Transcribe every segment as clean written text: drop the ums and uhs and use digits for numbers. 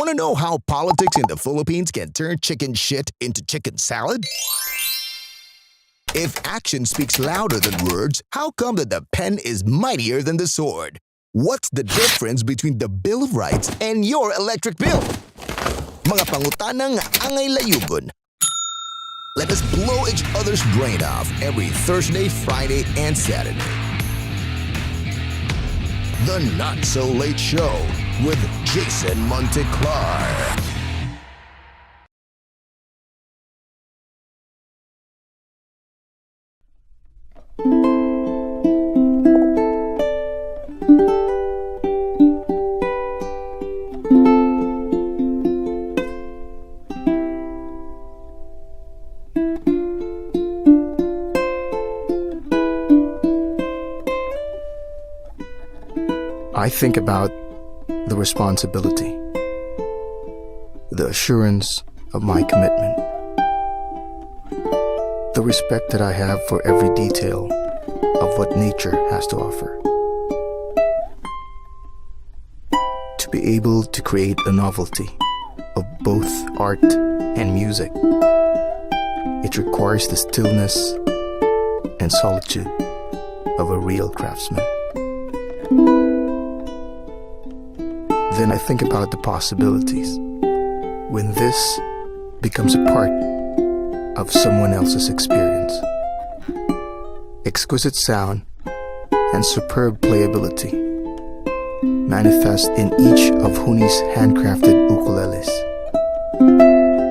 Want to know how politics in the Philippines can turn chicken shit into chicken salad? If action speaks louder than words, how come that the pen is mightier than the sword? What's the difference between the Bill of Rights and your electric bill? Mga pangutana nga angay layugon. Let us blow each other's brain off every Thursday, Friday, and Saturday. The Not So Late Show with Jason Monteclar. I think about the responsibility, the assurance of my commitment, the respect that I have for every detail of what nature has to offer. To be able to create a novelty of both art and music, it requires the stillness and solitude of a real craftsman. Then I think about the possibilities when this becomes a part of someone else's experience. Exquisite sound and superb playability manifest in each of Huni's handcrafted ukuleles.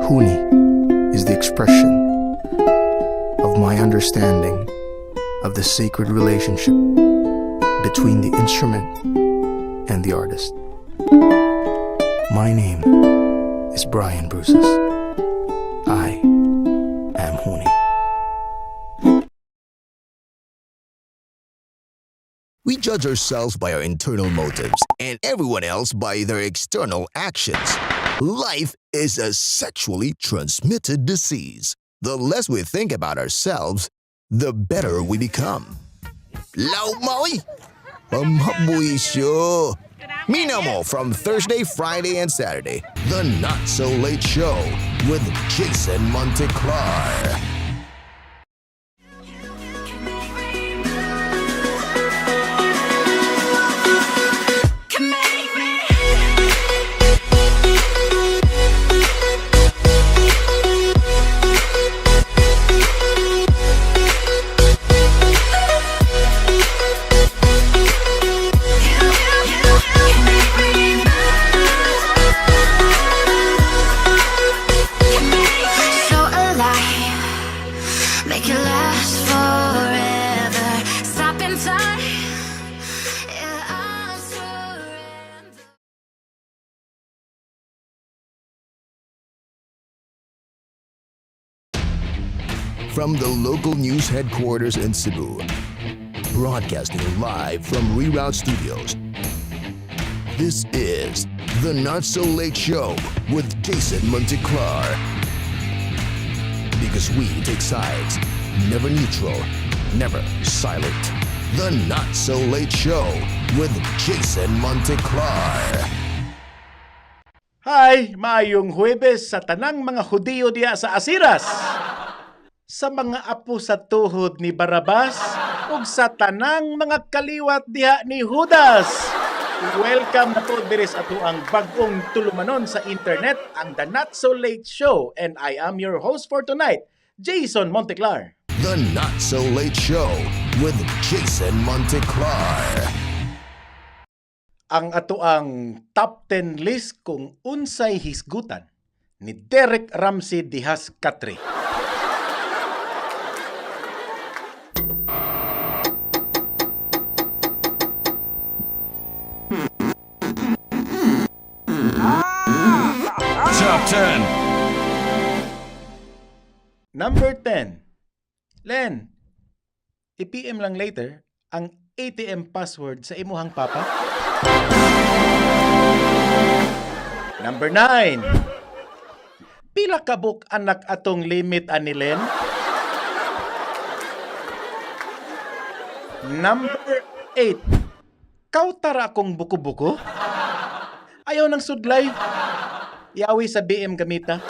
Huni is the expression of my understanding of the sacred relationship between the instrument and the artist. My name is Brian Brusas. I am Huni. We judge ourselves by our internal motives and everyone else by their external actions. Life is a sexually transmitted disease. The less we think about ourselves, the better we become. Law Maui! Pamhabuisyo! Minamo from Thursday, Friday, and Saturday. The Not So Late Show with Jason Monteclar. So alive, make it last forever. Stop in time, yeah, I'll surrender. From the local news headquarters in Cebu, broadcasting live from Reroute Studios. This is the Not So Late Show with Jason Monteclar. Because we take sides, never neutral, never silent. The Not So Late Show with Jason Monteclar. Hi, maayong Huwebes sa tanang mga Hudiyo diya sa Asiras. Sa mga apo sa tuhod ni Barabas ug sa tanang mga kaliwat diha ni Judas. Welcome na po diri sa atoang bag-ong tulumanon sa internet, ang The Not So Late Show, and I am your host for tonight, Jason Monteclar. The Not So Late Show with Jason Monteclar. Ang atoang top 10 list kung unsay hisgutan ni Derek Ramsey dihas katre. Top 10. Number 10. Len, i-PM lang later ang ATM password sa imuhang papa. Number 9. Pila kabuk anak atong limit ani Len? Number 8. Kautara akong buko-buko? Ayaw ng sudlay. Yawi sa BM gamita.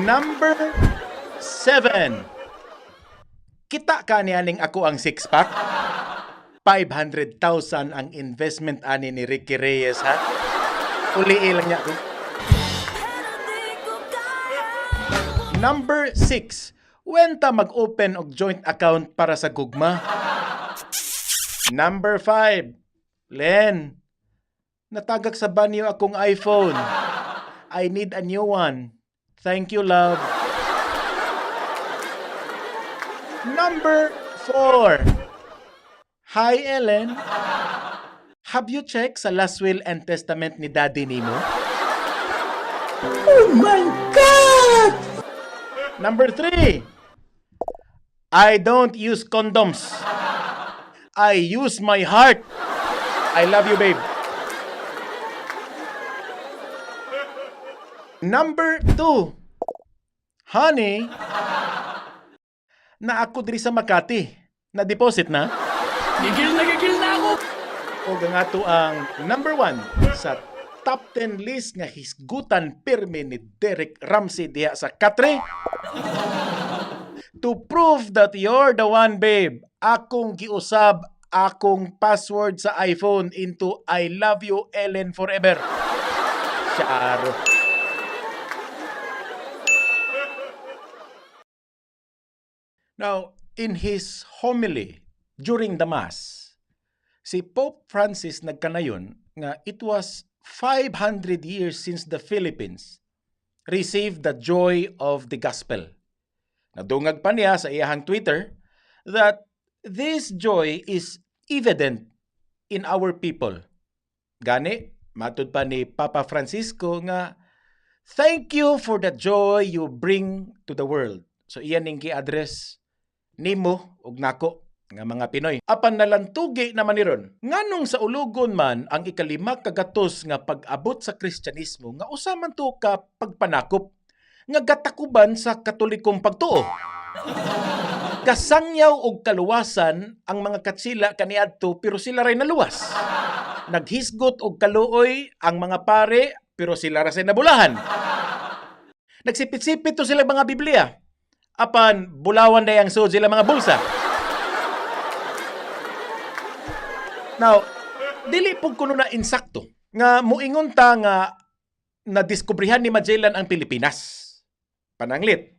Number 7. Kita ka niya ning ako ang six-pack? 500,000 ang investment ani ni Ricky Reyes, ha? Uli lang niya ko. Number 6. When ta mag-open og joint account para sa gugma? Number 5. Len, natagak sa banyo akong iPhone. I need a new one. Thank you, love. Number 4. Hi, Ellen. Have you checked sa last will and testament ni Daddy nimo? Oh my God! Number 3. I don't use condoms. I use my heart. I love you, babe. Number 2. Honey, na ako diri sa Makati. Na-deposit na? Gigil na gigil na ako! O ang ato ang number 1 sa top 10 list nga hisgutan pirmi ni Derek Ramsey diha sa Katre. To prove that you're the one, babe, akong giusab akong password sa iPhone into "I love you, Ellen, forever." Charo. Now, in his homily during the Mass, si Pope Francis nagkanayon nga it was 500 years since the Philippines received the joy of the gospel. Nadungag pa niya sa iyahang Twitter that this joy is evident in our people. Gani, matud pa ni Papa Francisco nga thank you for the joy you bring to the world. So iyan ning gi-address nimo ug nako nga mga Pinoy. Apan nalantugi naman ni ron, nganong sa ulugon man ang 5 kagatos nga pag-abot sa Kristyanismo nga usa man to ka pagpanakop nga gatakuban sa Katolikong pagtuo? Kasangyaw og kaluwasan ang mga katsila kaniadto, pero sila ray naluwas. Naghisgot og kaluoy ang mga pare, pero sila ra say nabulahan. Nagsipit-sipit to sila mga Biblia. Apan bulawan day ang sud sila mga bulsa. Now, dili pud kuno na insakto nga muingon ta nga nadiskubrihan ni Magellan ang Pilipinas. Pananglit,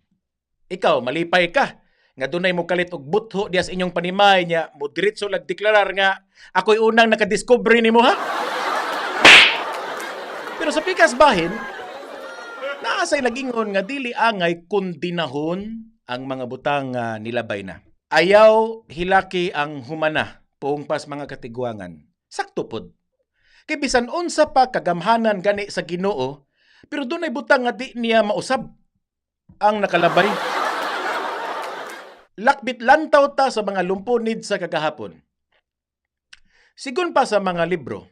ikaw malipay ka nga dunay mo kalit og butho diya sa inyong panimay niya mo diretso lag deklarar nga ako'y unang nakadiskubre nimo, ha. Pero sa pikas bahin, naa say nagingon nga dili angay kundinahon ang mga butang nga nilabay na. Ayaw hilaki ang humana puong pas mga katigwangan. Sakto pod. Kay bisan unsa pa kagamhanan gani sa Ginoo, pero dunay butang nga di niya mausab ang nakalabay. Lakbit lantaw ta sa mga lumpunid sa kagahapon. Sigon pa sa mga libro,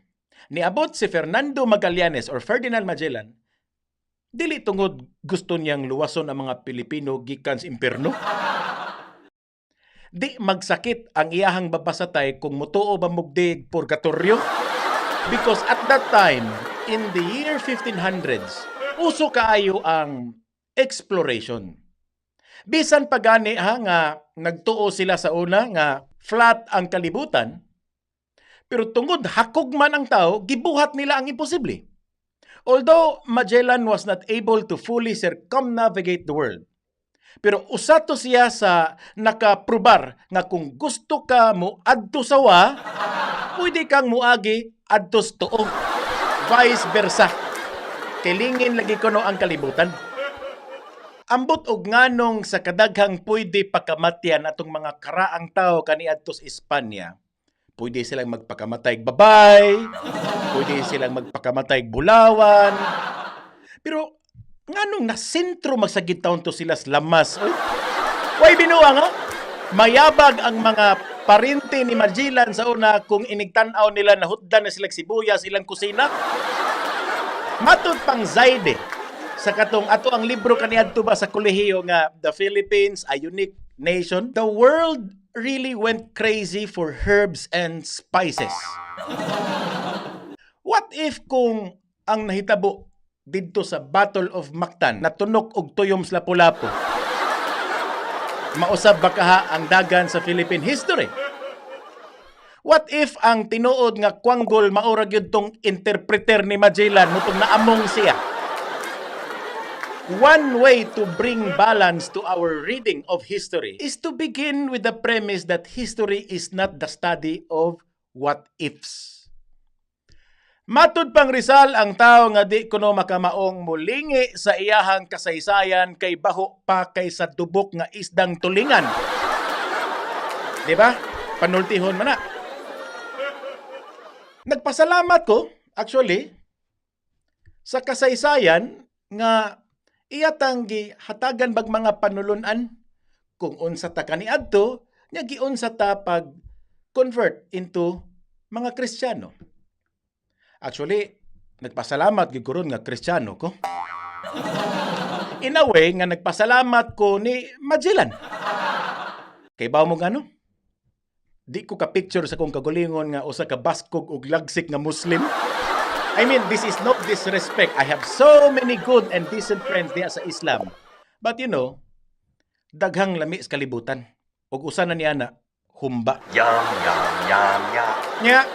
niabot si Fernando Magallanes or Ferdinand Magellan, dili tungod gusto niyang luwason ang mga Pilipino gikan sa impierno. Di magsakit ang iyahang babasatay kung mutuo ba mugdig purgatorio. Because at that time, in the year 1500s, uso kaayo ang exploration. Bisan pa gani ha nga nagtuo sila sa una nga flat ang kalibutan, pero tungod hakog man ang tao, gibuhat nila ang imposible. Although Magellan was not able to fully circumnavigate the world, pero usa to siya sa nakaprobar nga kung gusto ka mo adto sa wa, pwede kang muagi adto sa tuo. Vice versa. Kilingin lagi kuno ang kalibutan. Ambot og nganong sa kadaghang pwede pakamatyan atong mga karaang tao kaniadto sa Espanya. Pwede silang magpakamatay babay, pwede silang magpakamatay bulawan. Pero nganong nasentro magsagid taon to sila sa lamas? Oy? Way binuang ha? Mayabag ang mga parente ni Magellan sa una kung inigtan-aw nila na hutdan na sila sibuyas ilang kusina. Matud pang Zaide sa katong ato ang libro kaniadto ba sa kolehiyo nga The Philippines, a Unique Nation. The world really went crazy for herbs and spices. What if kung ang nahitabo didto sa Battle of Mactan natunok og tuyom sa Lapu-Lapu, mausab ba kaha ang dagan sa Philippine history? What if ang tinuod nga Kwanggol maura gyud tong interpreter ni Magellan mutong naamong siya? One way to bring balance to our reading of history is to begin with the premise that history is not the study of what ifs. Matud pang Rizal, ang tao nga di kuno makamaong mulingi sa iyahang kasaysayan kay baho pa kaysa dubok nga isdang tulingan. Di ba? Panultihon man na. Nagpasalamat ko, actually, sa kasaysayan nga iyatang gihatagan bag mga panulunan kung unsa ta kaniadto nya giunsa ta pag convert into mga Kristiyano. Actually, nagpasalamat gyud ko ron nga Kristiyano ko. In a way nga nagpasalamat ko ni Magellan. Kay bawo mo ngano? Di ko ka picture sa kong kagulingon nga usa ka baskog ug lagsik nga Muslim. I mean, this is no disrespect. I have so many good and decent friends diha sa Islam. But you know, daghang lami sa kalibutan. Ug usa na niya na humba. Yum, yum, yum, yum. Nya,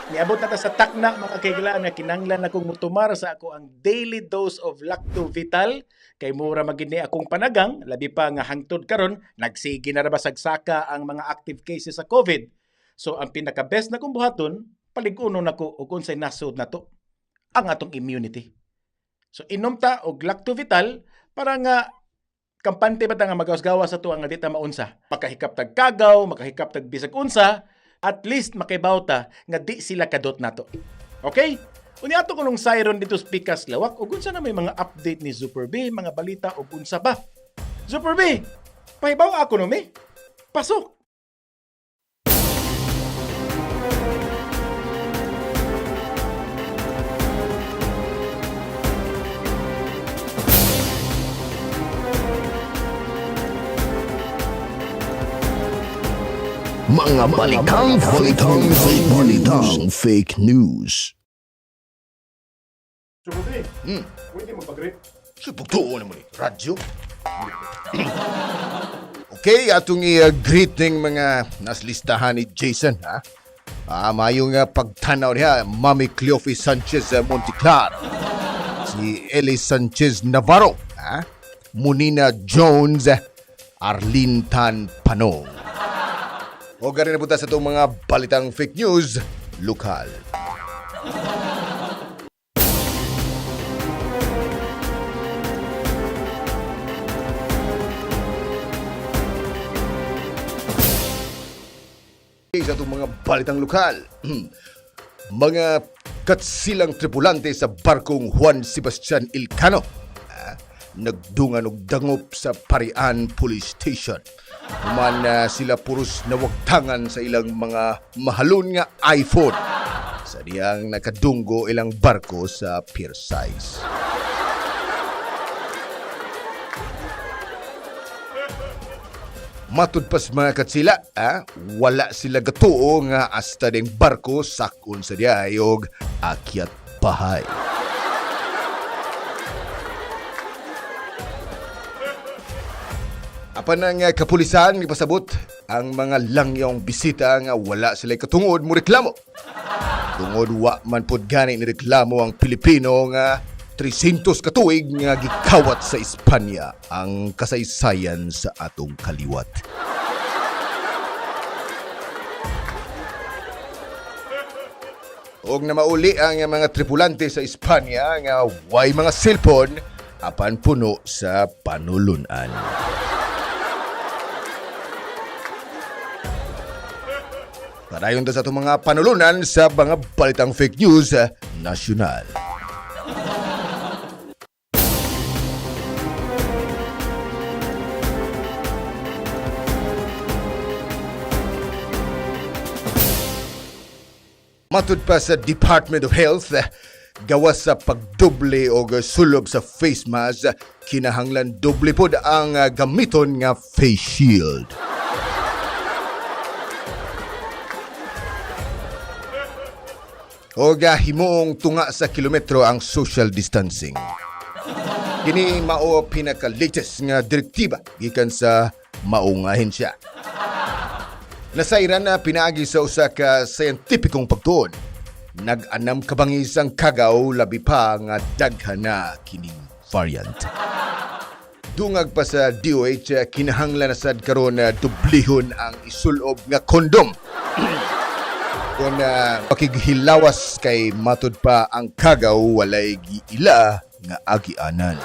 niabot na ta sa takna mga kaiglaan nga kinanglan akong mutumar sa ako ang daily dose of Lactovital kay mura magid ni akong panagang, labi pa nga hangtod karon nagsige na ra ba sagsaka ang mga active cases sa COVID. So ang pinaka best na kong buhaton, palig-unon nako og unsay nasod nato ang atong immunity. So inom ta og Lactovital para nga kampante ba ta nga magawas-gawas sa tuwa nga di ta maunsa. Makahikap tag kagaw, makahikap tag bisag unsa, at least makibaw ta nga di sila kadot nato. Okay? Unya ato kunong siren dito sa Pikas Lawak ug unsa na may mga update ni Super B, mga balita ug unsa pa. Super B, pahibaw ako no mi. Pasok. Mga balitang fake news. Balitang fake news. Super B, pwede magpag-grip. Supugtuon na mo ni radyo. Okay, atong i-greeting mga naslistahan ni Jason, ha? Mayong pagtanaw niya, Mami Cleofe Sanchez Monteclaro, si Eli Sanchez Navarro, ha? Munina Jones, Arlene Tan Panong. O garin na punta sa itong mga balitang fake news, lokal. Sa itong mga balitang lokal. Mga katsilang tripulante sa barkong Juan Sebastian Elcano nagdungan og dangop sa Parian Police Station. Human sila puros nawagtangan sa ilang mga mahalon nga iPhone sa diyang nakadunggo ilang barko sa pier size. Matud pas mga katsila, wala sila gatuo nga hasta ding barko sakon sa diayog akyat bahay. Apan ang kapulisan gipasabot ang mga langyong bisita nga wala sila katungod mo reklamo. Tungod wa man pod gani ni reklamo ang Pilipino nga 300 katuig nga gikawat sa Espanya ang kasaysayan sa atong kaliwat. Og na mauli ang mga tripulante sa Espanya nga way mga cellphone apan puno sa panulunan. Padayon ta sa atong mga panulunan sa mga balitang fake news nasyonal. Matud pa sa Department of Health, gawas sa pagdoble og sulob sa face mask, kinahanglan doble pod ang gamiton nga face shield. O himuong tunga sa kilometro ang social distancing. Kini mao pinaka-latest nga direktiba gikan sa maong ahensya. Nasayran na pinaagi sa usa ka scientifikong pagtuon. Nag-anam kabangis ang kagaw, labi pa nga daghan na kining variant. Dungag pa sa DOH, kinahanglan na sad karon na dublihon ang isulob nga kondom. Kung pakighilawas kay matud pa ang kagaw walay giila nga agianan.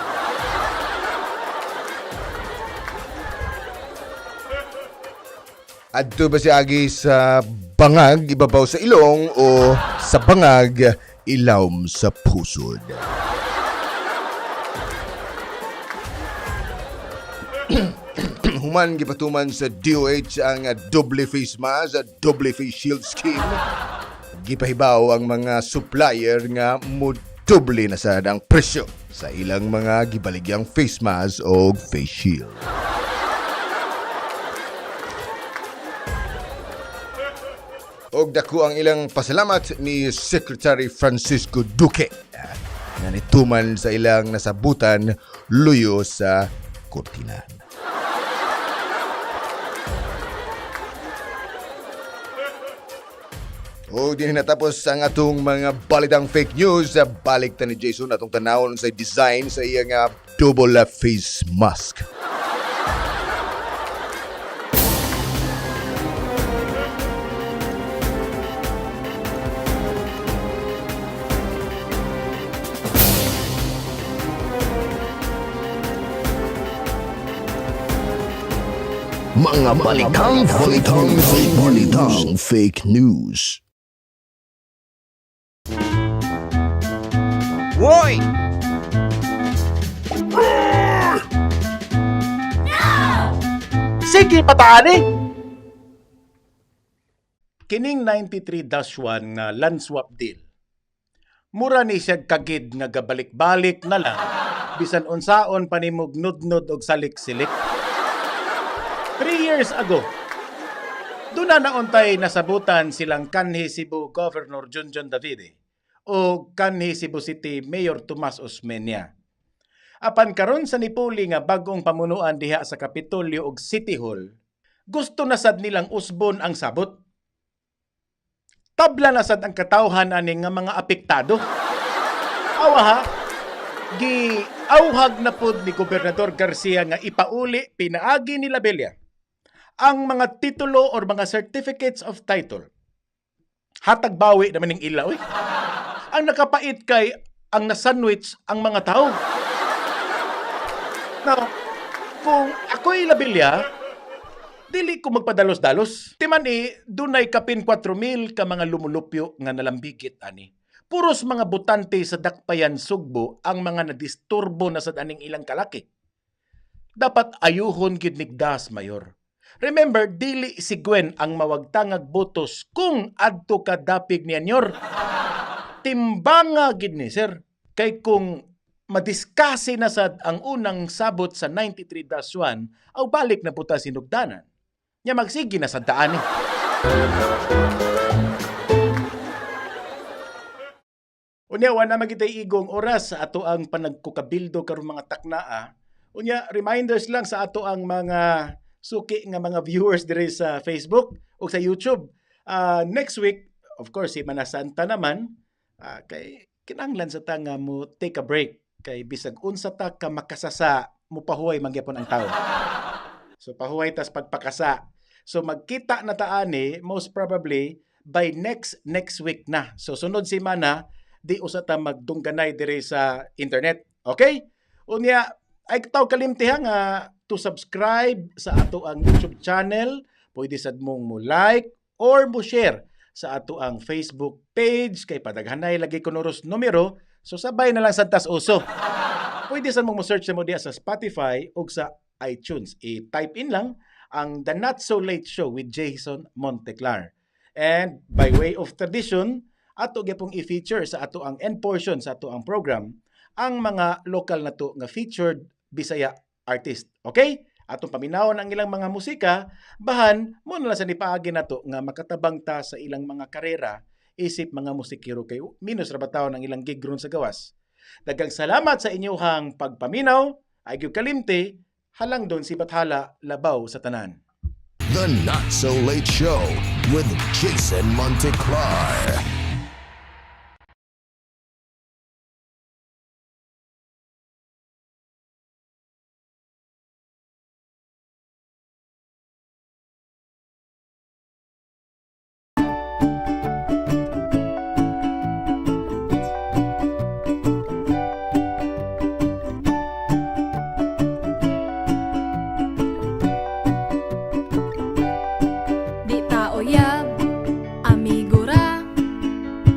Adto ba si agi sa bangag ibabaw sa ilong o sa bangag ilawom sa pusod? Human gipatuman sa DOH ang doble face mask at doble face shield scheme. Gipahibaw ang mga supplier nga modoble na sad ang presyo sa ilang mga gibaligyang face mask o face shield. Og dako ang ilang pasalamat ni Secretary Francisco Duque nga nituman sa ilang nasabutan luyo sa kurtina. O di na natapos ang atong mga balitang fake news. Balik ta ni Jason atong tanawon sa design sa iyang double face mask. Mga balitang fake news. Balitang fake news. Hoy! Sige, pataani! Kining 93-1 nga land swap deal. Mura ni siya kagid nga gabalik-balik na lang bisan unsaon pa nimog nudnod og salik-silik. 3 years ago, doon na nauntay nasabutan silang kanhi Cebu Governor Junjun Davide o kanhi Cebu City Mayor Tomas Osmeña. Apan karon sa nipuli nga bagong pamunuan diha sa Kapitolyo ug City Hall, gusto na sad nilang usbon ang sabot. Tabla na sad ang katawhan ani nga mga apektado. Awa ha, giauhag na pod ni Gobernador Garcia nga ipauli pinaagi ni Labella ang mga titulo or mga certificates of title. Hatag bawi naman ning ila, oy. Ang nakapait kay ang nasandwich ang mga tao. Now, kung ako'y Labella, dili ko magpadalos-dalos. Timan eh, dunay kapin 4,000 ka mga lumulupyo nga nalambigit ani. Puros mga butante sa Dakpayan Sugbo ang mga nadisturbo na sa aning ilang kalaki. Dapat ayuhon gid nigdas, Mayor. Remember, dili si Gwen ang mawagtangag botos kung adto ka dapig niya nyor. Timbanga gid ni sir. Kay kung madiskase na sad ang unang sabot sa 93-1, aw balik na puta sinugdanan. Nya magsige na sad daan eh. Unya, wala magitay igong oras sa ato ang panagkukabildo karong mga taknaa. Unya, reminders lang sa ato ang mga suki nga mga viewers dire sa Facebook o sa YouTube. Next week, of course, si Manasanta naman, kay kinanglan sa ta nga mo take a break kay bisag unsa ta ka makasasa mo pahuway mangyapon ang tao. So pahuway tas pagpakasa. So magkita na ta ani most probably by next next week na. So sunod semana di usa ta magdungganay dire sa internet. Okay? Unya ay taw kalimti ha nga to subscribe sa ato ang YouTube channel, pwede sad mong mo like or mo share sa ato ang Facebook page kay padaghanay lagi kunuros numero. So sabay na lang sad tas uso. Pwede sad mong mo search mo diya sa Spotify o sa iTunes. I-type in lang ang The Not So Late Show with Jason Monteclar. And by way of tradition, ato gyapong i-feature sa ato ang end portion sa ato ang program ang mga local na to nga featured Bisaya artist. Okay? Atong paminawon ang ilang mga musika, bahan mo na lang sa nipaagi nato nga makatabang ta sa ilang mga karera Isip mga musikero kay minus ra ba taon ang ilang gig ron sa gawas. Daghang salamat sa inyuhang pagpaminaw. Ay gyud kalimti, halangdon si Bathala labaw sa tanan. The Not So Late Show with Jason Monteclar. Di ta uyab, amigo ra.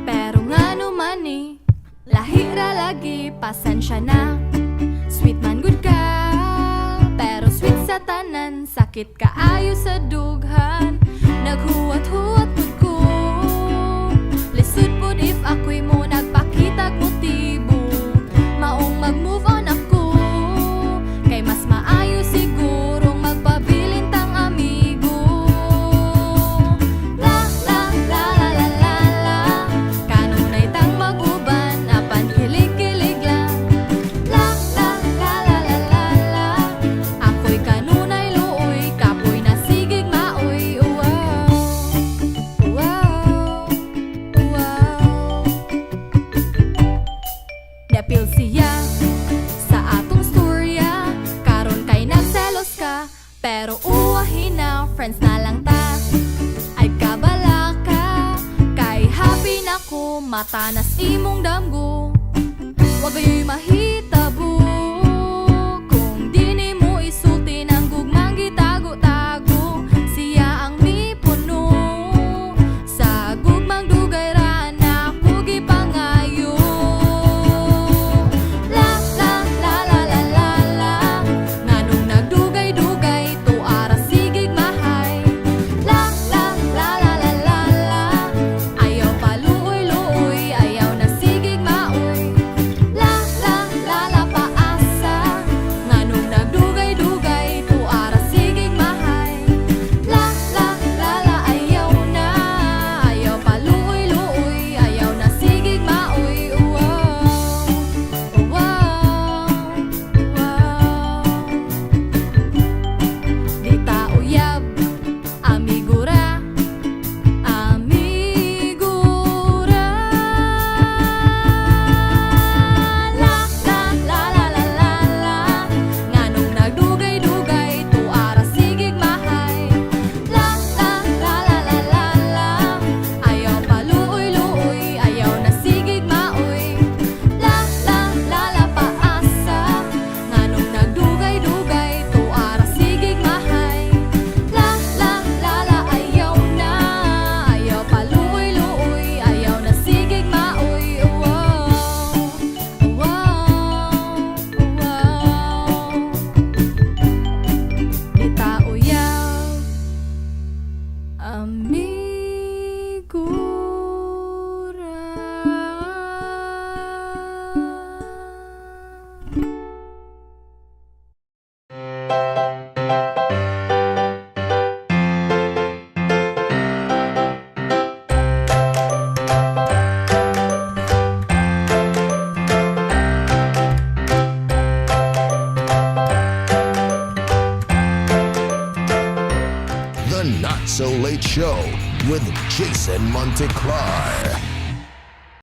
Pero ngano man ni, lahi ra lagi, pasensya na. Sweet man gud ka, pero sweet sa tanan. Sakit kaayo sa dughan, naghuwat-huwat pud ko. Lisod pud if ako'y mo nagpakitag motibo. Maong mag-move on ako, kay mas maayo sigurong magpabilin tang amigo. La la la la la la la, kanunay tang mag-uban apan kilig-kilig lang. La la la la la la la, ako'y kanunay luoy, kapoy na sigig maoy. Wow, wow, wow. Dapil siya sa atong storya, karon kay nagselos ka, pero uwahin na, friends na lang ta. Ay kabala ka, kay happy na ko, matanas imong damgo. Wa gayoy mahitabo kung di nimo isulti ng gugmang gitago-tago. Siya ang mipuno sa gugmang dugay ra na ako gipangayo. La la la la la la la, nganong nagdugay-dugay tuara sigig mahay. La la la la la la la, ayaw paluoy-luoy, ayaw na sigig maoy. La la la la paasa, nganong nagdugay-dugay tuara sigig mahay. La la la la ayaw na, ayaw paluoy-luoy, ayaw na sigig maoy. Wow, wow, wow. Di ta uyab, amigo ra, amigo ra. La la la la la la la, nganong nagdugay-dugay tuara sigig mahay. La la la la la la la, ayaw paluoy-luoy, ayaw na sigig maoy. La la la la paasa, nganong nagdugay-dugay tuara sigig mahay. La la la la ayaw na, ayaw paluoy-luoy, ayaw na sigig maoy. Wow, wow, wow. Di ta uyab, amigo ra. The Not So Late Show with Jason Monteclar.